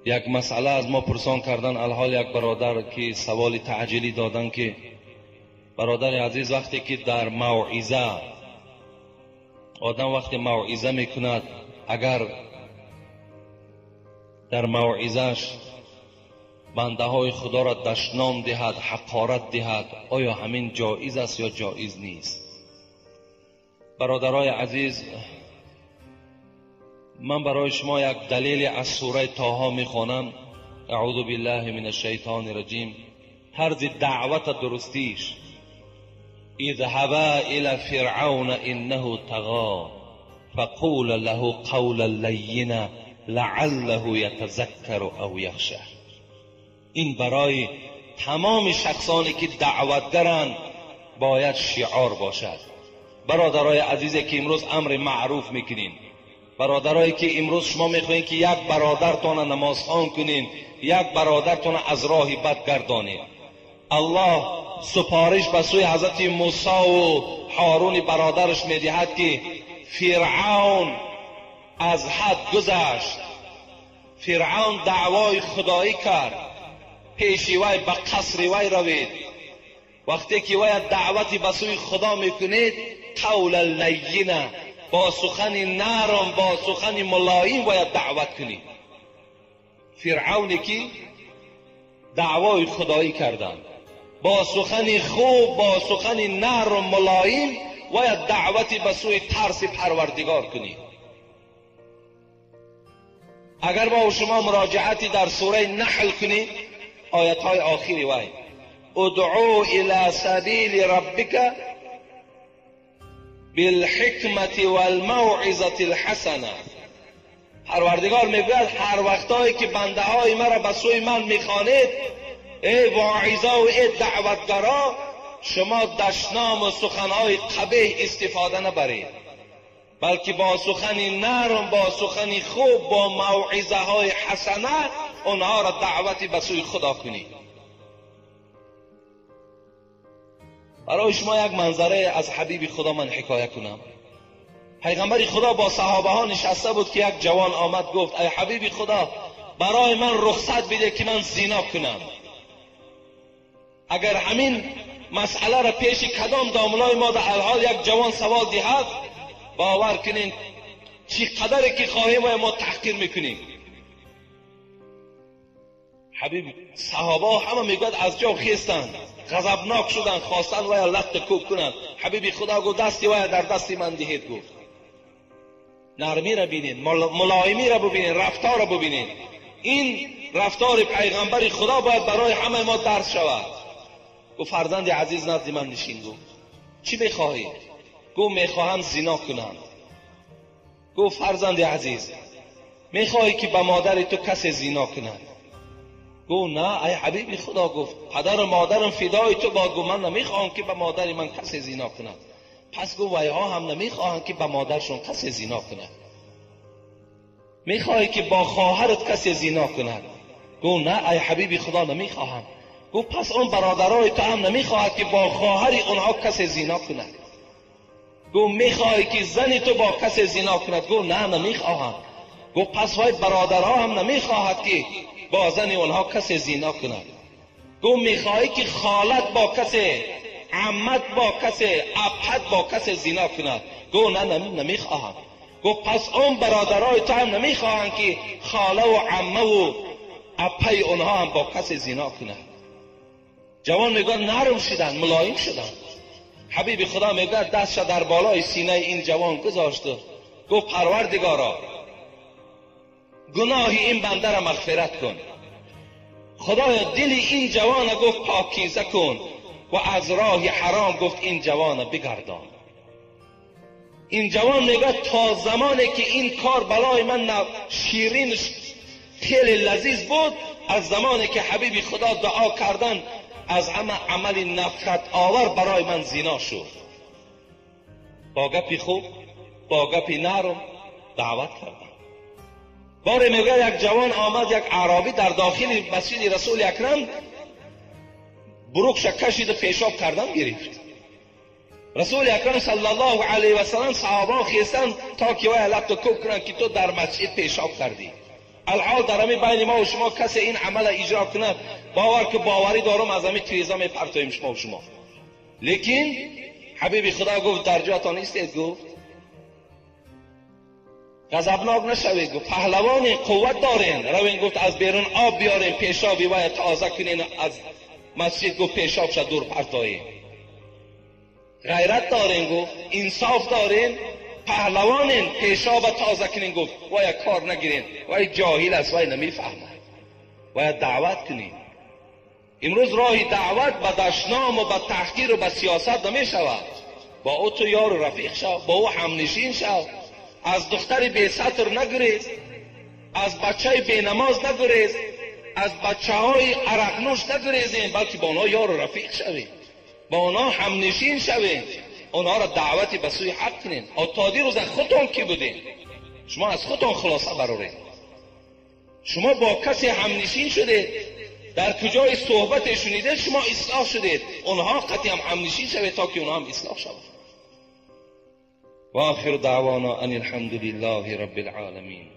Як масъала аз мо пурсон кардан, алҳол як бародар ки саволи таъҷилӣ додан, ки бародари азиз, вақте ки дар мавъиза одам вақте мавъиза мекунад, агар дар мавъизаш бандаҳои худоро дашном диҳад, ҳақорат диҳад, оё ҳамин ҷоиз аст ё ҷоиз нест? Бародарои азиз, ман барои шумо як далеле аз сураи Тоҳо мехонам. Аъузу биллаҳи минаш шайтони раҷим. Тарзи даъвата дурустиш. اذهبا الى فرعون انه طغى فقولا له قولا لینا لعله یتذکر او یخشى. این برای تمام شخصانی که دعوتگرند باید شعار باشد. برادرای عزیزی که امروز امر معروف میکنین، برادرایی که امروز شما میخواین که یک برادرتان نمازخوان کنین، یک برادرتان از راه بد گردانین، الله سپارش به سوی حضرت موسی و هارون برادرش میدهد که فرعون از حد گذشت، فرعون دعوای خدایی کرد، پیشی وی به قصر وی روید. وقتی که وی دعوتی به سوی خدا میکنید، قول لینه، با سخن نرم، با سخن ملایم باید دعوت کنید. فرعونی که دعوای خدایی کردند، با سخن خوب، با سخن نرم ملایم باید دعوتی به سوی ترس پروردگار کنید. اگر با شما مراجعتی در سوره نحل کنید، آیت های آخری وی، ادعو الى سبیل ربک بالحکمت والموعظة الحسنه. پروردگار میگوید هر وقتایی که بنده های مرا به سوی من میخوانید، ای واعظا و ای دعوتگرا، شما دشنام و سخنهای قبیح استفاده نبرید، بلکه با سخن نرم، با سخن خوب، با موعظه های حسنه آنها را دعوتی به سوی خدا کنید. برای شما یک منظره از حبیب خدا من حکایه کنم. پیغمبر خدا با صحابه ها نشسته بود که یک جوان آمد گفت ای حبیب خدا، برای من رخصت بده که من زنا کنم. اگر همین مسئله را پیش کدام داملای ما در الحال یک جوان سوال دهد، باور کنین چی قدری که خواهیم و ما تحقیر میکنیم. حبیب صحابه همه میگوید از جا خیستند، غضبناک شدند، خواستند ویا لط کوب کنند. حبیب خدا گفت دستی ویا در دست من دهید. گفت نرمی را بینید، ملایمی را ببینید، رفتار را ببینید. این رفتار پیغمبر خدا باید برای همه ما درس شود. گفت فرزند عزیز نزد من نشین. گفت چی میخواهی؟ گفت میخواهم زنا کنم. گفت فرزند عزیز، میخواهی که به مادر تو کسی زنا کند؟ گفت نه ای حبیب خدا. گفت پدر و مادرم فدای تو باد. گفت من نمیخواهم که به مادر من کسی زنا کند. پس گفت ویها هم نمیخواهند که به مادرشون کسی زنا کند. میخواهی که با خواهرت کسی زنا کند؟ گفت نه ای حبیب خدا نمیخواهم. گفت پس اون برادرای تو هم نمیخواهد که با خواهر اونها کسی زنا کند. گفت میخواهی که زن تو با کسی زنا کند؟ گفت نه نمیخواهم. گفت پس وای برادرها هم نمیخواهد که با زن اونها کسی زنا کند. گفت میخواهی که خالت با کسی، عمت با کسی، ابهت با کسی زنا کند؟ گفت نه نمیخواهم. گفت پس اون برادرای تو هم نمیخواهند که خاله و عمه و ابهه اونها هم با کسی زنا کند. جوان میگه نرم شدن، ملایم شدن. حبیب خدا میگه دستش در بالای سینه این جوان گذاشت، گفت پروردگارا گناه این بنده را مغفرت کن. خدایا دل این جوان گفت پاکیزه کن و از راه حرام گفت این جوان بگردان. این جوان میگه تا زمانی که این کار برای من شیرین خیلی لذیذ بود، از زمانی که حبیب خدا دعا کردن از همه عمل نفرت آور برای من زنا شد. با گپی خوب، با گپی نرم دعوت کردن. باره میگه یک جوان آمد، یک اعرابی در داخل مسجد رسول اکرم بروکش کشید و پیشاب کردن گرفت. رسول اکرم صلی الله علیه و سلم صحابه خیستند تا که وی لط و کوب کنند که تو در مسجد پیشاب کردی. Алҳол дар ҳамин байни мо ва шумо касе ин амала иҷро кунад, бовар ки боварӣ дорам, аз ҳамин тиреза мепартоем шумо ва шумо. Лекин ҳабиби Худо гуфт: дар ҷоятон истед, гуфт ғазабнок нашавед, гуфт паҳлавони қувват дорен, равен, гуфт аз берун об биёрем, пешоби вай тоза кунен, аз масҷид, гуфт, пешобша дур партоем. Ғайрат дорен, гуфт, инсоф дорен, паҳлавонен, пешоба тоза кунен, гуфт вая кор нагирен, вай ҷоҳил аст, вай намефаҳмад, бояд даъват кунем. Имрӯз роҳи даъват ба дашному ба таҳқиру ба сиёсат намешавад. Бо ӯ ту ёру рафиқ шав, бо ӯ ҳамнишин шав. Аз духтари бесатр нагурез, аз бачаи бенамоз нагурез, аз бачаҳои арақнӯш нагурезем, балки бо онҳо ёру рафиқ шавем, бо онҳо ҳамнишин шавем, онҳоро даъвати ба сӯи ҳақ кунем. То дирӯз аз худтон кӣ будем? Шумо аз худтон хулоса бароред. Шумо бо касе ҳамнишин шудед, дар куҷои суҳбате шунидед, шумо ислоҳ шудед. Онҳо қатъи ҳам ҳамнишин шавед, то ки онҳо ҳам ислоҳ шаванд. و آخر دعوانا ان الحمد لله رب العالمین.